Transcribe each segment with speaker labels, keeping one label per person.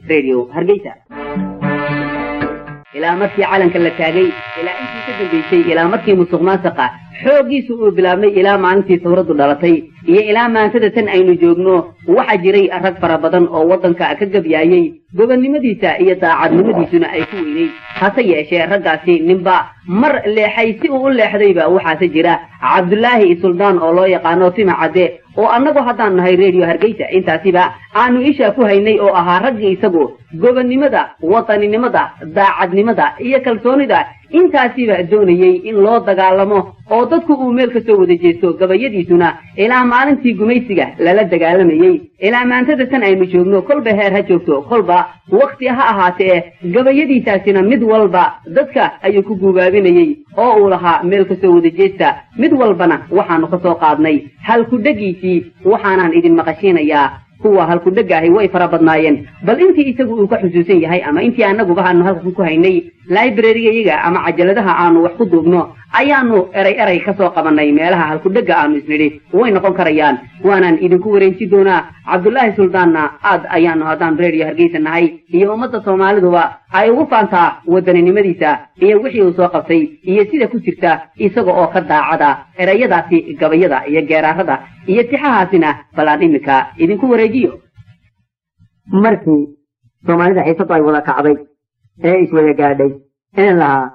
Speaker 1: Radio Hargeysa. Ilaa markii calanka la taagay, ilaa intii ka dambaysay, ilaa markii musuq maasuqa xooggiisu uu bilaabmay, ilaa maalintii sawraddu dhalatay iyo ilaa maantada tan aynu joogno, waxaa jiray rag fara badan oo waddanka ka gabyaayey, gobonnimadiisa iyo daacadnimadiisuna ay ku weynayd. Hase yeeshee raggaasi ninba mar leexay si uu u leexdayba. Waxaase jira Cabdulaahi Suldaan oo loo yaqaano Tima Cadde, oo annagu haddaan nahay Radio Hargeysa intaasiba aanu isha ku haynay, oo ahaa raggii isagu gobonnimada, wadaninimada, daacadnimada iyo kalsoonida intaasiba doonayey in loo dagaalamo oo dadku uu meel ka soo wada jeesto. Gabayadiisuna ilaa maalintii gumaysiga lala dagaalamayey ilaa maantada tan aynu joogno, kolba heer ha joogto, kolba wakti ha ahaatee, gabayadiisaasina mid walba dadka ayuu ku guubaabinayey oo uu lahaa meel ka soo wada jeesta. Mid walbana waxaanu ka soo qaadnay halkudhegiisii, waxaanaan idin maqashiinayaa kuwa halkudhegaahi way fara badnaayeen. Bal intii isagu uu ka xusuusan yahay ama intii annaguba aanu halkan ku haynay librarigayaga ama cajaladaha aanu wax ku duubno, ayaanu eray eray ka soo qabanay meelaha halkudhega aanu isnidhi way noqon karayaan, waanaan idinku wareejin doonaa. Cabdulaahi Suldaanna aad ayaanu haddaan Radio Hargeysa nahay iyo ummadda Soomaaliduba ay ugu faantaa wadaninimadiisa iyo wixii uu soo qabtay iyo sida ku jirta isaga oo ka daacada erayadaasi gabayada iyo geeraarada iyo tixahaasina. Balaan iminka idinku wareejiyo.
Speaker 2: Markii Soomaalida xiisadu ay wada kacday ee iswada gaadhay een lahaa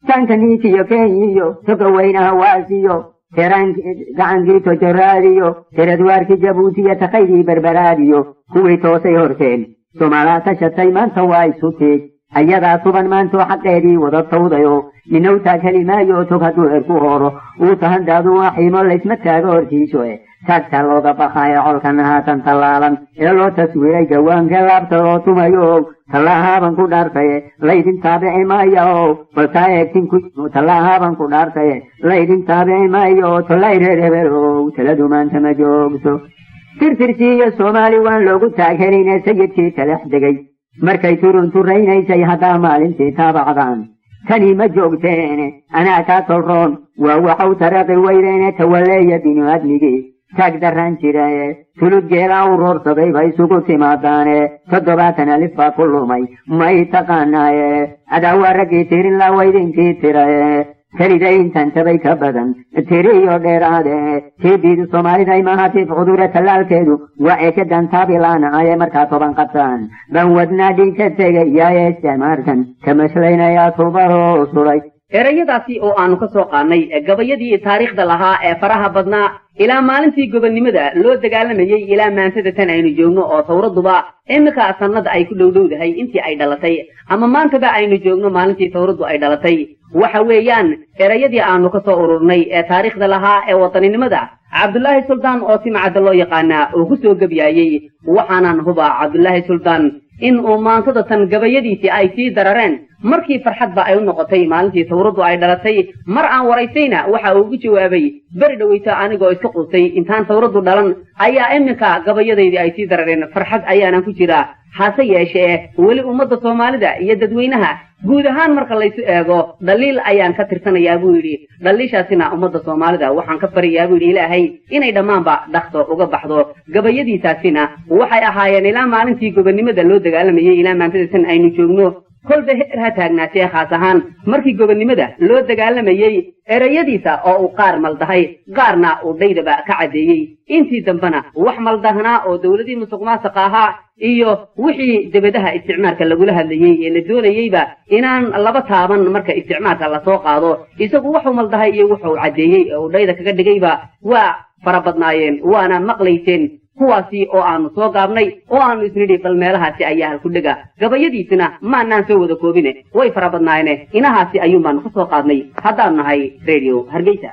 Speaker 2: Tankaniisiyo Kenyiyo toga weynaha waasiyo teraan gacankii Tojoraadiyo teradwaarkii Jabuutiyo taqaydii Berberaadiyo kuwii toosay horteen, Soomaalaa tashatay maanta waa isu tiig, ayadaa tuban maantoo xaqeedii wada tawdayo. Ninowtaa kelimaayo tog hadduu erku horo uu tahandaadu waa xiimo laysma taago hortiiso e taagtaa looga bakaayo colkan haatan tallaalan ee loo taswiiray gawaanka laabta loo tumayo. Tallahaaban ku dhaartaye laydin taabici maayo, baltaa eegtin ku tallahaaban ku dhaartaye laydin taabici maayo. Tollay reer hebelow, taladu maanta ma joogto. Tirtirsiiyo Soomaali waan loogu taaghelayne sayidkii talax degay markay turunturaynaysay haddaa maalintii taabacdaan tani ma joogteene. Anaa kaa tolroon waa waxau taraqi weydeene tawaleeya binu admigii taag daraan jiraye tulud geelaa u roorsaday bay isugu timaadaane. 70 alif baa ku lumay may taqaanaaye adaawaa raggii tirin laa waydinkii tiraye keliday intan tabay ka badan tiriyo dheeraade. Tiibiidu Soomaalida imahatif cudura tallaalkeedu waa eekadan taabilaanaaye markaa 10 qabtaan ban wadnaa dhiig ka tegayaaye isticmaarkan kamaslaynayaa tubaroo sulay.
Speaker 1: Erayadaasi oo aanu ka soo qaadnay gabayadii taariikhda lahaa ee faraha badnaa ilaa maalintii gobonnimada loo dagaalamayey ilaa maantada tan aynu joogno, oo tawradduba iminka sannada ay ku dhowdhowdahay intii ay dhalatay ama maantaba aynu joogno maalintii tawraddu ay dhalatay, waxa weeyaan erayadii aanu ka soo ururnay ee taariikhda lahaa ee wadaninimada Cabdulaahi Suldaan oo Timacadda loo yaqaanaa uu ku soo gebyaayey. Waxaanan hubaa Cabdulaahi Suldaan in uu maantada tan gabayadiisii ay sii darareen markii farxadba ay u noqotay maalintii tawraddu ay dhalatay. Mar aan waraysayna waxa uu ugu jawaabay, beri dhoweyta anigoo iska quustay intaan tawraddu dhalan ayaa iminka gabayadaydii ay sii darareen, farxad ayaanan ku jiraa. Hase yeeshee weli ummadda Soomaalida iyo dadweynaha guud ahaan marka laysu eego dhaliil ayaan ka tirsanayaa buu yidhi. Dhaliishaasina ummadda Soomaalida waxaan ka baryayaa buu yidhi Ilaahay inay dhammaanba dhakso uga baxdo. Gabayadiisaasina waxay ahaayeen ilaa maalintii gobonnimada loo dagaalamayey ilaa maantada tan aynu joogno, kolba heer ha taagnaatee, khaas ahaan markii gobonnimada loo dagaalamayey erayadiisa oo uu qaar maldahay qaarna uu dhaydaba ka caddeeyey. Intii dambena wax maldahnaa oo dowladii musuq maasuqa ahaa iyo wixii debadaha isticmaalka lagula hadlayey ee la doonayeyba inaan laba taaban marka isticmaalka lasoo qaado, isagu wuxuu maldahay iyo wuxuu caddeeyey ee uu dhayda kaga dhigayba waa fara badnaayeen, waana maqlayseen kuwaasi oo aanu soo gaabnay oo aanu isnidhi bal meelahaasi ayaa halkudhega. Gabayadiisina maanaan soo wada koobine, way fara badnaayene, inahaasi ayuun baanu ka soo qaadnay haddaan nahay Radio Hargeysa.